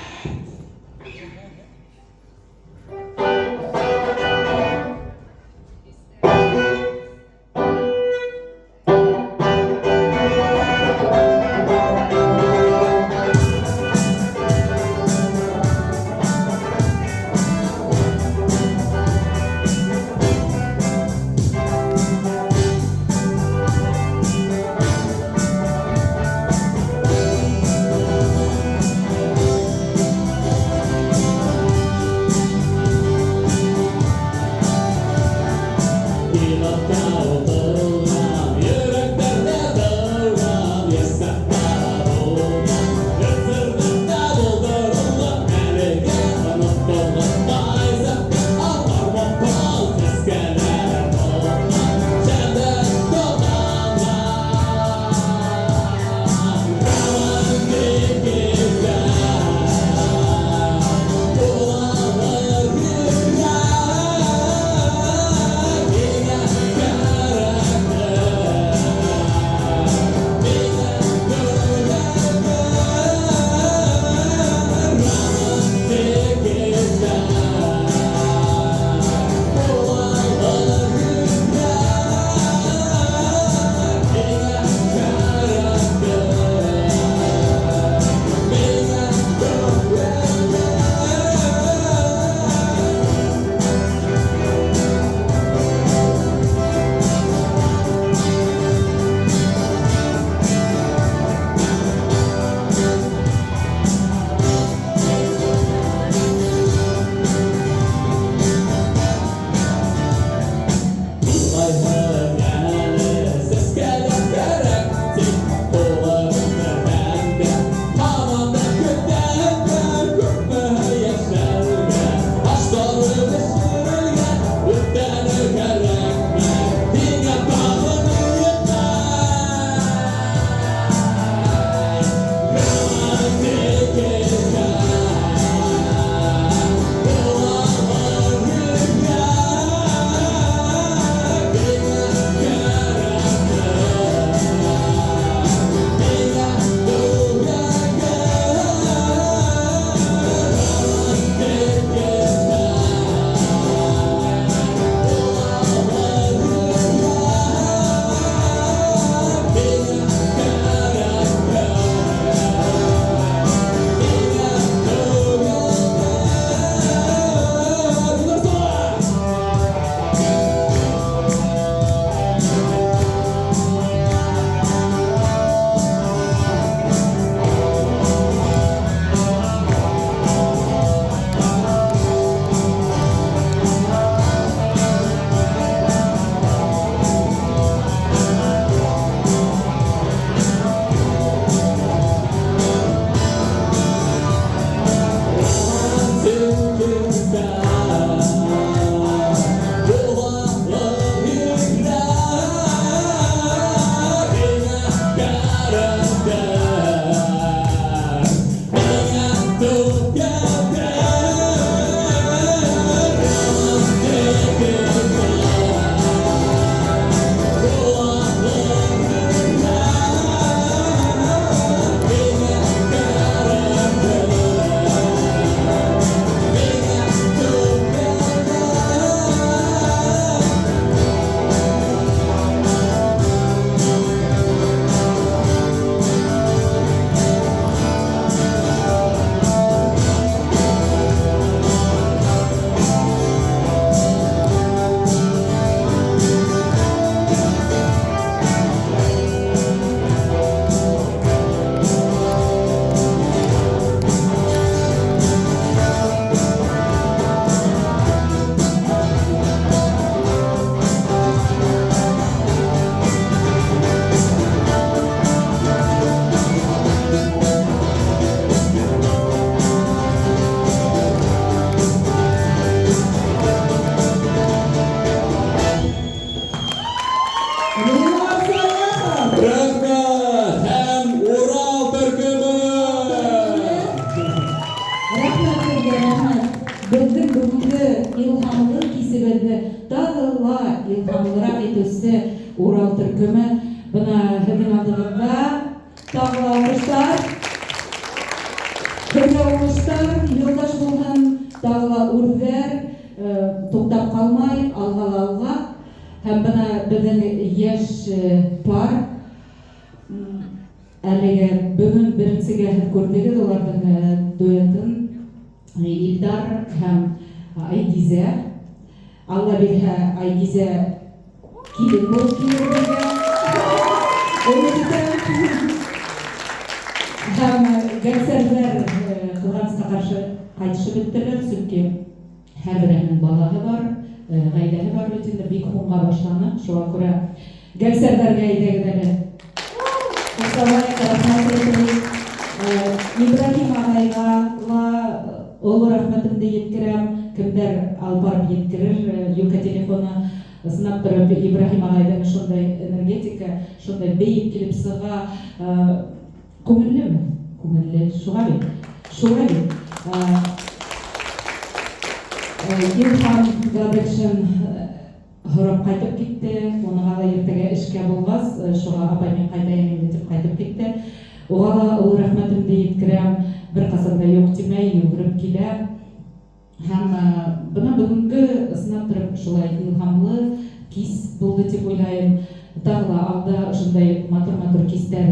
Беҙҙең бөгөнгө илһамлы кисебеҙҙе тағы ла илһамлыраҡ итеүсе Урал төркөмө. Бына һеҙҙең алдығыҙҙа тағы ла уңыштар. Һеҙгә уңыштар, юлдаш булһын, тағы ла үрҙәр, туҡтап ҡалмай, алға ла алға. Һәм бына беҙҙең йәш пар, әлеге бөгөн беренсегә һеҙ күрҙегеҙ уларҙың дуэтын, Илдар һәм Айгизә. Алла бирһә, Айгизә килен булып килер беҙгә. Өмөт итәм. Һәм гәлсәрҙәр ҡыҙғанысҡа ҡаршы ҡайтышып бөттөләр, сөнки һәр береһенең балаһы бар, ғаиләһе бар бит инде, бик һуңға башланы. Шуға күрә гәлсәрҙәргә әйҙәгеҙ әле. Ҡушалайыҡ, рәхмәт әйтәйек. Ибраһим ағайға ла оло рәхмәтемде еткерәм. Кемдәр алып барып еткерер, юлка телефоны ысынлап тороп Ибраһим ағайҙың шундай энергетика, шундай бейеп килеп сыға. Күңеллеме? Күңелле. Шуға бит. Шулай бит. Илһам Гаделшин һорап ҡайтып китте. Уныға ла иртәгә эшкә булғас, шуға апай мин ҡайтайым инде тип ҡайтып китте. Уға ла оло рәхмәтемде еткерәм. Бер ҡасан да юҡ тимәй, йүгереп килә. Һәм бына бөгөнгө ысынлап тороп шулай илһамлы кис булды тип уйлайым. Тағы ла алда ошондай матур-матур кистәр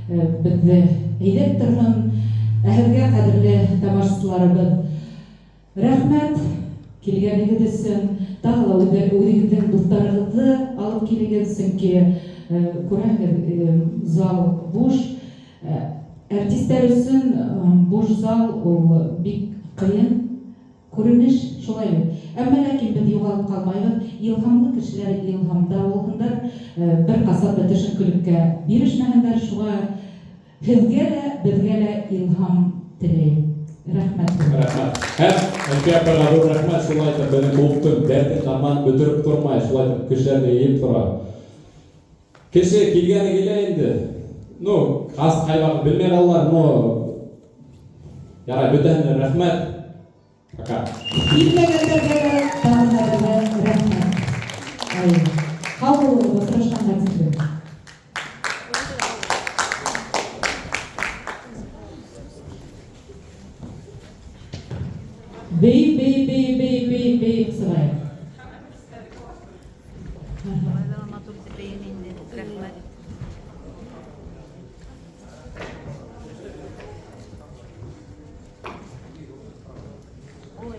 беҙҙе әйҙәп торһон. Ә һеҙгә, ҡәҙерле тамашасыларыбыҙ, рәхмәт килгәнегеҙ өсөн. Тағы ла үҙегеҙҙең дуҫтарығыҙҙы алып килегеҙ, сөнки күрәһегеҙ, зал буш. Артистар өсөн буш зал ул бик ҡыйын күренеш, шулай бит. Әммә ләкин беҙ юғалып ҡалмайбыҙ. Илһамлы кешеләр илһамда булһындар, бер ҡасан да төшөнкөлөккә бирешмәһендәр. Шуға һеҙгә лә, беҙгә лә илһам теләйем. Рәхмәт. Рәхмәт. Һәм Әлфиә апайға ҙур рәхмәт. Шулай итеп, беҙҙең клубтың дәртен дарманын бөтөрөп тормай, шулай итеп кешеләрҙе йыйып тора. Кеше килгәне килә инде. Ну, ас ҡайваҡыт белмәй ҡалалар, но ярай, бөтәһенә рәхмәт. Пока. Килмәгәндәргә лә тағы да бер рәхмәт. Ай, һау булығыҙ, осрашҡанға тиклем. Бейеп, бейеп, бейеп, бейеп, бейеп, бейеп сығайыҡ. Матур итеп бейен инде. Рәхмәт. Ой.